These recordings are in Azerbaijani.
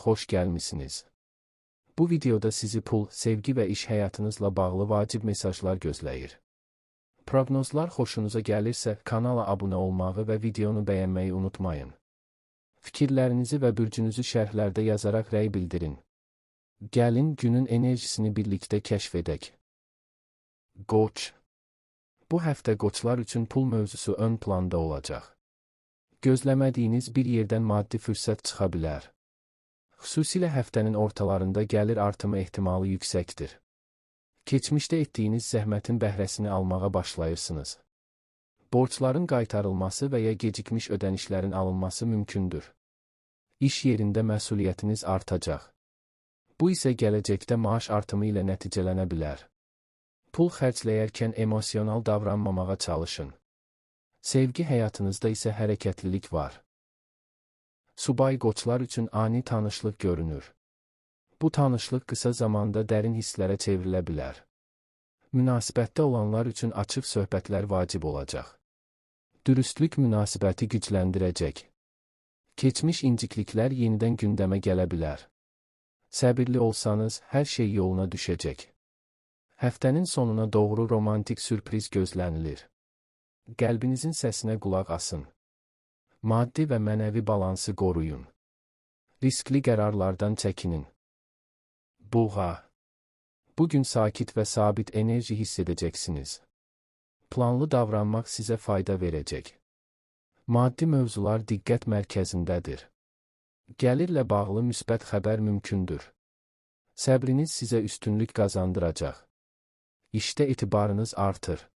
xoş gəlmisiniz. Bu videoda sizi pul, sevgi və iş həyatınızla bağlı vacib mesajlar gözləyir. Proqnozlar xoşunuza gəlirsə, kanala abunə olmağı və videonu bəyənməyi unutmayın. Fikirlərinizi və bürcünüzü şərhlərdə yazaraq rəy bildirin. Gəlin günün enerjisini birlikdə kəşf edək. Qoç. Bu həftə qoçlar üçün pul mövzusu ön planda olacaq. Gözləmədiyiniz bir yerdən maddi fürsət çıxa bilər. Xüsusilə həftənin ortalarında gəlir artımı ehtimalı yüksəkdir. Keçmişdə etdiyiniz zəhmətin bəhrəsini almağa başlayırsınız. Borcların qaytarılması və ya gecikmiş ödənişlərin alınması mümkündür. İş yerində məsuliyyətiniz artacaq. Bu isə gələcəkdə maaş artımı ilə nəticələnə bilər. Pul xərcləyərkən emosional davranmamağa çalışın. Sevgi həyatınızda isə hərəkətlilik var. Subay qoçlar üçün ani tanışlıq görünür. Bu tanışlıq qısa zamanda dərin hisslərə çevrilə bilər. Münasibətdə olanlar üçün açıq söhbətlər vacib olacaq. Dürüstlük münasibəti gücləndirəcək. Keçmiş incikliklər yenidən gündəmə gələ bilər. Səbirli olsanız, hər şey yoluna düşəcək. Həftənin sonuna doğru romantik sürpriz gözlənilir. Qəlbinizin səsinə qulaq asın. Maddi və mənəvi balansı qoruyun. Riskli qərarlardan çəkinin. Buğa. Bugün sakit və sabit enerji hiss edəcəksiniz. Planlı davranmaq sizə fayda verəcək. Maddi mövzular diqqət mərkəzindədir. Gəlirlə bağlı müsbət xəbər mümkündür. Səbriniz sizə üstünlük qazandıracaq. İşdə etibarınız artır.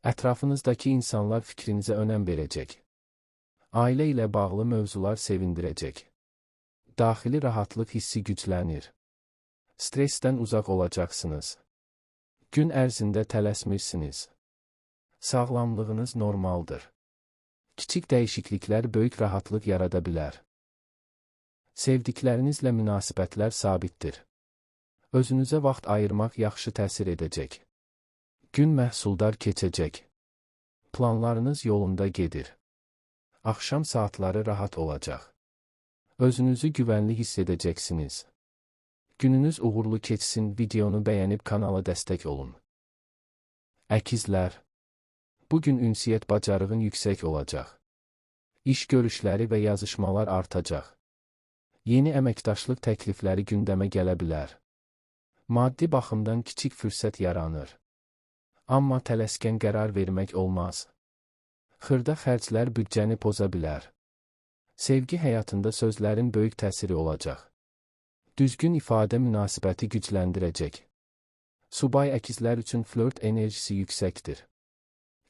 Ətrafınızdakı insanlar fikrinizə önəm verəcək. Ailə ilə bağlı mövzular sevindirəcək. Daxili rahatlıq hissi güclənir. Stressdən uzaq olacaqsınız. Gün ərzində tələsmirsiniz. Sağlamlığınız normaldır. Kiçik dəyişikliklər böyük rahatlıq yarada bilər. Sevdiklərinizlə münasibətlər sabitdir. Özünüzə vaxt ayırmaq yaxşı təsir edəcək. Gün məhsuldar keçəcək. Planlarınız yolunda gedir. Axşam saatları rahat olacaq. Özünüzü güvənli hiss edəcəksiniz. Gününüz uğurlu keçsin, videonu bəyənib kanala dəstək olun. Əkizlər. Bugün ünsiyyət bacarığın yüksək olacaq. İş görüşləri və yazışmalar artacaq. Yeni əməkdaşlıq təklifləri gündəmə gələ bilər. Maddi baxımdan kiçik fürsət yaranır. Amma tələskən qərar vermək olmaz. Xırda xərclər büdcəni poza bilər. Sevgi həyatında sözlərin böyük təsiri olacaq. Düzgün ifadə münasibəti gücləndirəcək. Subay əkizlər üçün flört enerjisi yüksəkdir.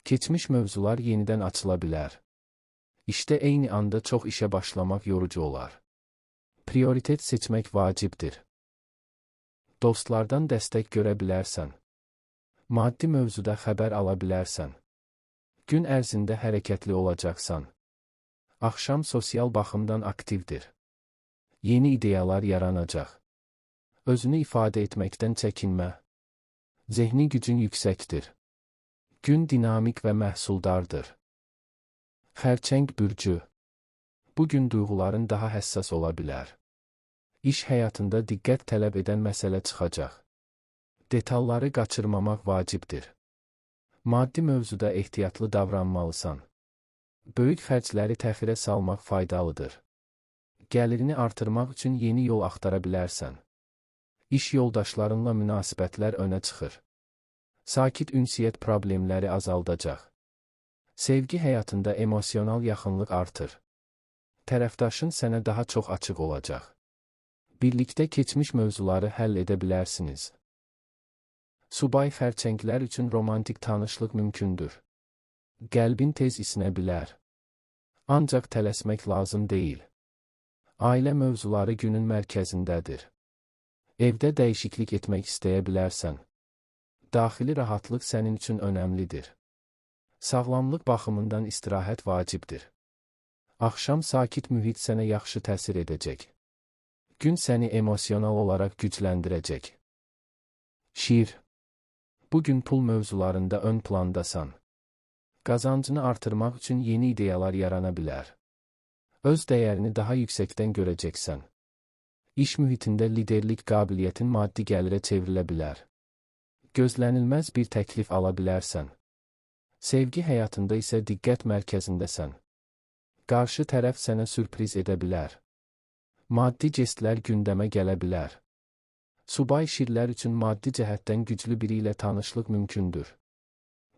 Keçmiş mövzular yenidən açıla bilər. İşdə eyni anda çox işə başlamaq yorucu olar. Prioritet seçmək vacibdir. Dostlardan dəstək görə bilərsən. Maddi mövzuda xəbər ala bilərsən. Gün ərzində hərəkətli olacaqsan. Axşam sosial baxımdan aktivdir. Yeni ideyalar yaranacaq. Özünü ifadə etməkdən çəkinmə. Zehni gücün yüksəkdir. Gün dinamik və məhsuldardır. Xərçəng bürcü. Bugün duyğuların daha həssas ola bilər. İş həyatında diqqət tələb edən məsələ çıxacaq. Detalları qaçırmamaq vacibdir. Maddi mövzuda ehtiyatlı davranmalısan. Böyük xərcləri təxirə salmaq faydalıdır. Gəlirini artırmaq üçün yeni yol axtara bilərsən. İş yoldaşlarınla münasibətlər önə çıxır. Sakit ünsiyyət problemləri azaldacaq. Sevgi həyatında emosional yaxınlıq artır. Tərəfdaşın sənə daha çox açıq olacaq. Birlikdə keçmiş mövzuları həll edə bilərsiniz. Subay xərçənglər üçün romantik tanışlıq mümkündür. Qəlbin tez isinə bilər. Ancaq tələsmək lazım deyil. Ailə mövzuları günün mərkəzindədir. Evdə dəyişiklik etmək istəyə bilərsən. Daxili rahatlıq sənin üçün önəmlidir. Sağlamlıq baxımından istirahət vacibdir. Axşam sakit mühit sənə yaxşı təsir edəcək. Gün səni emosional olaraq gücləndirəcək. Şir. Bugün pul mövzularında ön plandasan. Qazancını artırmaq üçün yeni ideyalar yarana bilər. Öz dəyərini daha yüksəkdən görəcəksən. İş mühitində liderlik qabiliyyətin maddi gəlirə çevrilə bilər. Gözlənilməz bir təklif ala bilərsən. Sevgi həyatında isə diqqət mərkəzindəsən. Qarşı tərəf sənə sürpriz edə bilər. Maddi jestlər gündəmə gələ bilər. Subay şirlər üçün maddi cəhətdən güclü biri ilə tanışlıq mümkündür.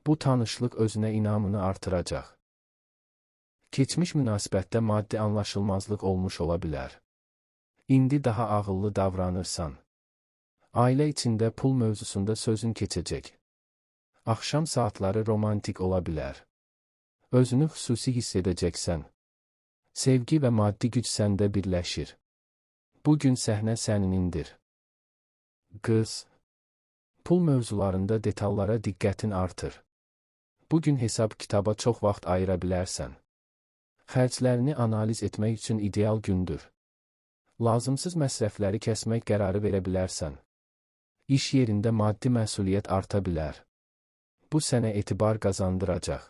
Bu tanışlıq özünə inamını artıracaq. Keçmiş münasibətdə maddi anlaşılmazlıq olmuş ola bilər. İndi daha ağıllı davranırsan. Ailə içində pul mövzusunda sözün keçəcək. Axşam saatları romantik ola bilər. Özünü xüsusi hiss edəcəksən. Sevgi və maddi güc səndə birləşir. Bu gün səhnə sənindir. Qız. Pul mövzularında detallara diqqətin artır. Bu gün hesab-kitaba çox vaxt ayıra bilərsən. Xərclərini analiz etmək üçün ideal gündür. Lazımsız məsrəfləri kəsmək qərarı verə bilərsən. İş yerində maddi məsuliyyət arta bilər. Bu sənə etibar qazandıracaq.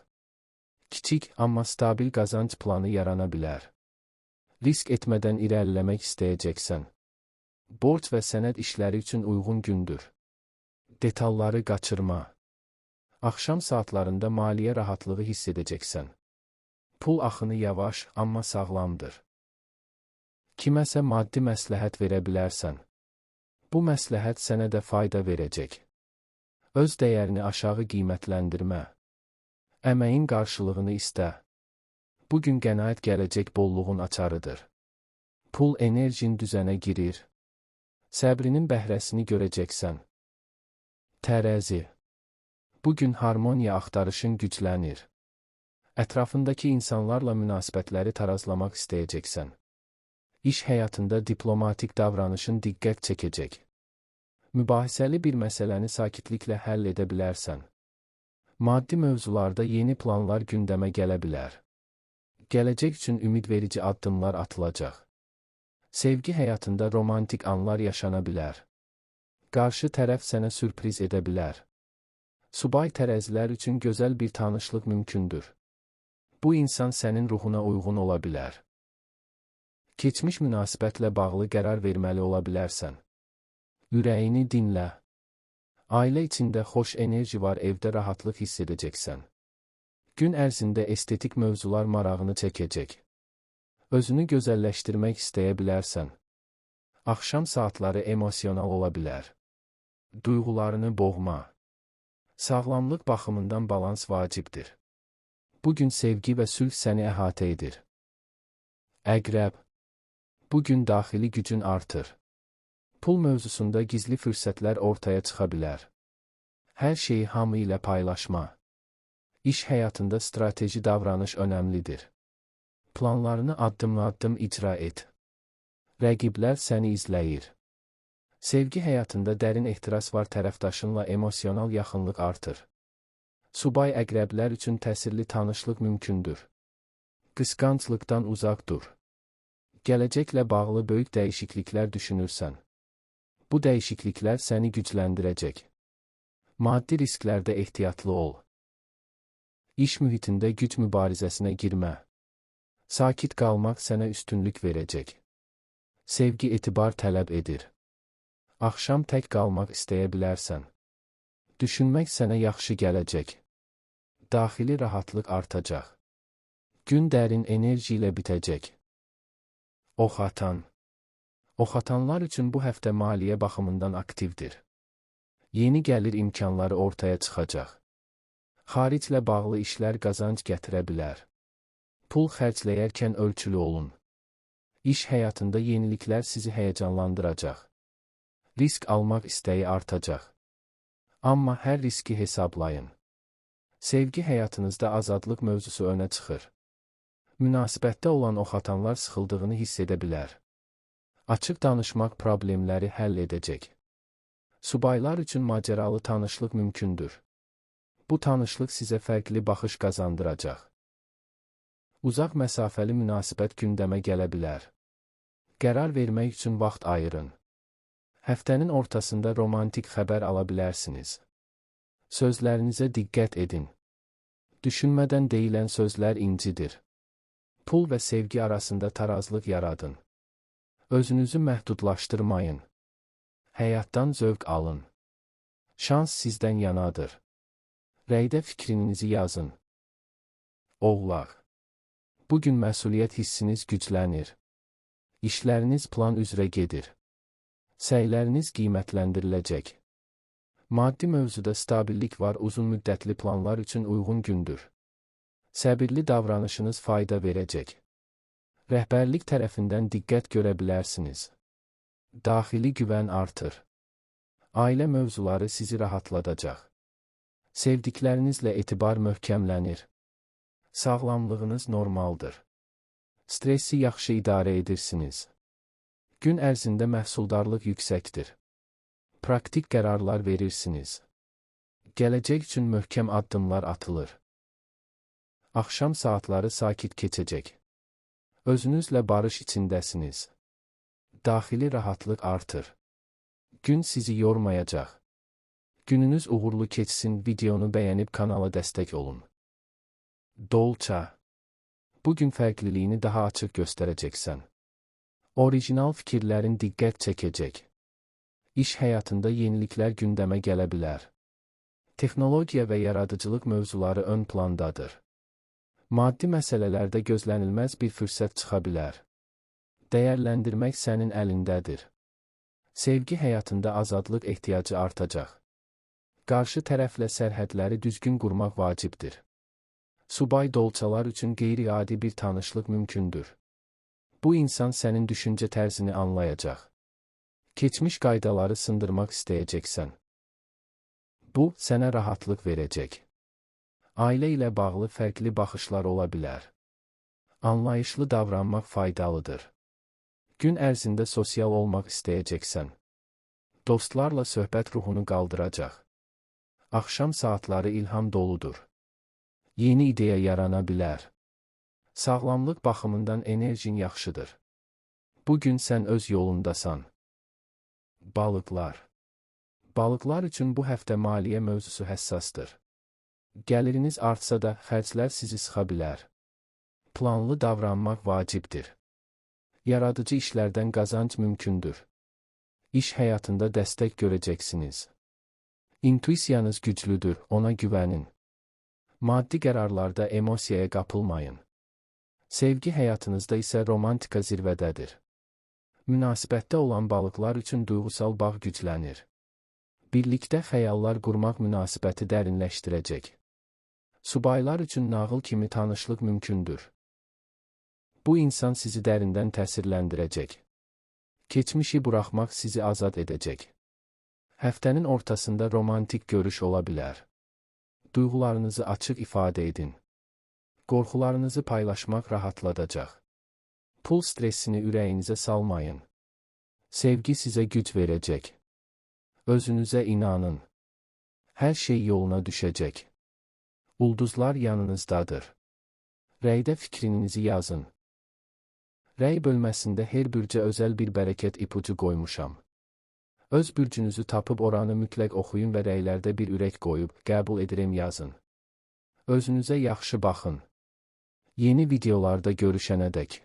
Kiçik, amma stabil qazanc planı yarana bilər. Risk etmədən irəliləmək istəyəcəksən. Borc və sənəd işləri üçün uyğun gündür. Detalları qaçırma. Axşam saatlarında maliyyə rahatlığı hiss edəcəksən. Pul axını yavaş, amma sağlamdır. Kiməsə maddi məsləhət verə bilərsən. Bu məsləhət sənə də fayda verəcək. Öz dəyərini aşağı qiymətləndirmə. Əməyin qarşılığını istə. Bu gün qənaət gələcək bolluğun açarıdır. Pul enerjin düzənə girir. Səbrinin bəhrəsini görəcəksən. Tərəzi. Bu gün harmoniya axtarışın güclənir. Ətrafındakı insanlarla münasibətləri tarazlamaq istəyəcəksən. İş həyatında diplomatik davranışın diqqət çəkəcək. Mübahisəli bir məsələni sakitliklə həll edə bilərsən. Maddi mövzularda yeni planlar gündəmə gələ bilər. Gələcək üçün ümidverici addımlar atılacaq. Sevgi həyatında romantik anlar yaşana bilər. Qarşı tərəf sənə sürpriz edə bilər. Subay tərəzilər üçün gözəl bir tanışlıq mümkündür. Bu insan sənin ruhuna uyğun ola bilər. Keçmiş münasibətlə bağlı qərar verməli ola bilərsən. Ürəyini dinlə. Ailə içində xoş enerji var, evdə rahatlıq hiss edəcəksən. Gün ərzində estetik mövzular marağını çəkəcək. Özünü gözəlləşdirmək istəyə bilərsən. Axşam saatları emosional ola bilər. Duyğularını boğma. Sağlamlıq baxımından balans vacibdir. Bu gün sevgi və sülh səni əhatə edir. Əqrəb. Bu gün daxili gücün artır. Pul mövzusunda gizli fürsətlər ortaya çıxa bilər. Hər şeyi hamı ilə paylaşma. İş həyatında strateji davranış önəmlidir. Planlarını addım-addım icra et. Rəqiblər səni izləyir. Sevgi həyatında dərin ehtiras var, tərəfdaşınla emosional yaxınlıq artır. Subay əqrəblər üçün təsirli tanışlıq mümkündür. Qısqanclıqdan uzaq dur. Gələcəklə bağlı böyük dəyişikliklər düşünürsən. Bu dəyişikliklər səni gücləndirəcək. Maddi risklərdə ehtiyatlı ol. İş mühitində güc mübarizəsinə girmə. Sakit qalmaq sənə üstünlük verəcək. Sevgi etibar tələb edir. Axşam tək qalmaq istəyə bilərsən. Düşünmək sənə yaxşı gələcək. Daxili rahatlıq artacaq. Gün dərin enerji ilə bitəcək. Oxatan. Oxatanlar üçün bu həftə maliyyə baxımından aktivdir. Yeni gəlir imkanları ortaya çıxacaq. Xariclə bağlı işlər qazanc gətirə bilər. Pul xərcləyərkən ölçülü olun. İş həyatında yeniliklər sizi həyəcanlandıracaq. Risk almaq istəyi artacaq. Amma hər riski hesablayın. Sevgi həyatınızda azadlıq mövzusu önə çıxır. Münasibətdə olan oxatanlar sıxıldığını hiss edə bilər. Açıq danışmaq problemləri həll edəcək. Subaylar üçün macəralı tanışlıq mümkündür. Bu tanışlıq sizə fərqli baxış qazandıracaq. Uzaq məsafəli münasibət gündəmə gələ bilər. Qərar vermək üçün vaxt ayırın. Həftənin ortasında romantik xəbər ala bilərsiniz. Sözlərinizə diqqət edin. Düşünmədən deyilən sözlər incidir. Pul və sevgi arasında tarazlıq yaradın. Özünüzü məhdudlaşdırmayın. Həyatdan zövq alın. Şans sizdən yanadır. Rəydə fikrinizi yazın. Oğlaq. Bugün məsuliyyət hissiniz güclənir. İşləriniz plan üzrə gedir. Səyləriniz qiymətləndiriləcək. Maddi mövzuda stabillik var, uzun müddətli planlar üçün uyğun gündür. Səbirli davranışınız fayda verəcək. Rəhbərlik tərəfindən diqqət görə bilərsiniz. Daxili güvən artır. Ailə mövzuları sizi rahatladacaq. Sevdiklərinizlə etibar möhkəmlənir. Sağlamlığınız normaldır. Stresi yaxşı idarə edirsiniz. Gün ərzində məhsuldarlıq yüksəkdir. Praktik qərarlar verirsiniz. Gələcək üçün möhkəm addımlar atılır. Axşam saatları sakit keçəcək. Özünüzlə barış içindəsiniz. Daxili rahatlıq artır. Gün sizi yormayacaq. Gününüz uğurlu keçsin. Videonu bəyənib kanala dəstək olun. Dolça. Bugün fərqliliyini daha açıq göstərəcəksən. Orijinal fikirlərin diqqət çəkəcək. İş həyatında yeniliklər gündəmə gələ bilər. Texnologiya və yaradıcılıq mövzuları ön plandadır. Maddi məsələlərdə gözlənilməz bir fürsət çıxa bilər. Dəyərləndirmək sənin əlindədir. Sevgi həyatında azadlıq ehtiyacı artacaq. Qarşı tərəflə sərhədləri düzgün qurmaq vacibdir. Subay dolçalar üçün qeyri-adi bir tanışlıq mümkündür. Bu insan sənin düşüncə tərzini anlayacaq. Keçmiş qaydaları sındırmaq istəyəcəksən. Bu, sənə rahatlıq verəcək. Ailə ilə bağlı fərqli baxışlar ola bilər. Anlayışlı davranmaq faydalıdır. Gün ərzində sosial olmaq istəyəcəksən. Dostlarla söhbət ruhunu qaldıracaq. Axşam saatları ilham doludur. Yeni ideya yarana bilər. Sağlamlıq baxımından enerjin yaxşıdır. Bugün sən öz yolundasan. Balıqlar. Balıqlar üçün bu həftə maliyyə mövzusu həssasdır. Gəliriniz artsa da xərclər sizi sıxa bilər. Planlı davranmaq vacibdir. Yaradıcı işlərdən qazanc mümkündür. İş həyatında dəstək görəcəksiniz. İntuisiyanız güclüdür, ona güvənin. Maddi qərarlarda emosiyaya qapılmayın. Sevgi həyatınızda isə romantika zirvədədir. Münasibətdə olan balıqlar üçün duyğusal bağ güclənir. Birlikdə xəyallar qurmaq münasibəti dərinləşdirəcək. Subaylar üçün nağıl kimi tanışlıq mümkündür. Bu insan sizi dərindən təsirləndirəcək. Keçmişi buraxmaq sizi azad edəcək. Həftənin ortasında romantik görüş ola bilər. Duyğularınızı açıq ifadə edin. Qorxularınızı paylaşmaq rahatladacaq. Pul stressini ürəyinizə salmayın. Sevgi sizə güc verəcək. Özünüzə inanın. Hər şey yoluna düşəcək. Ulduzlar yanınızdadır. Rəydə fikrinizi yazın. Rəy bölməsində hər bürcə özəl bir bərəkət ipucu qoymuşam. Öz bürcünüzü tapıb oranı mütləq oxuyun və rəylərdə bir ürək qoyub, qəbul edirəm yazın. Özünüzə yaxşı baxın. Yeni videolarda görüşənədək.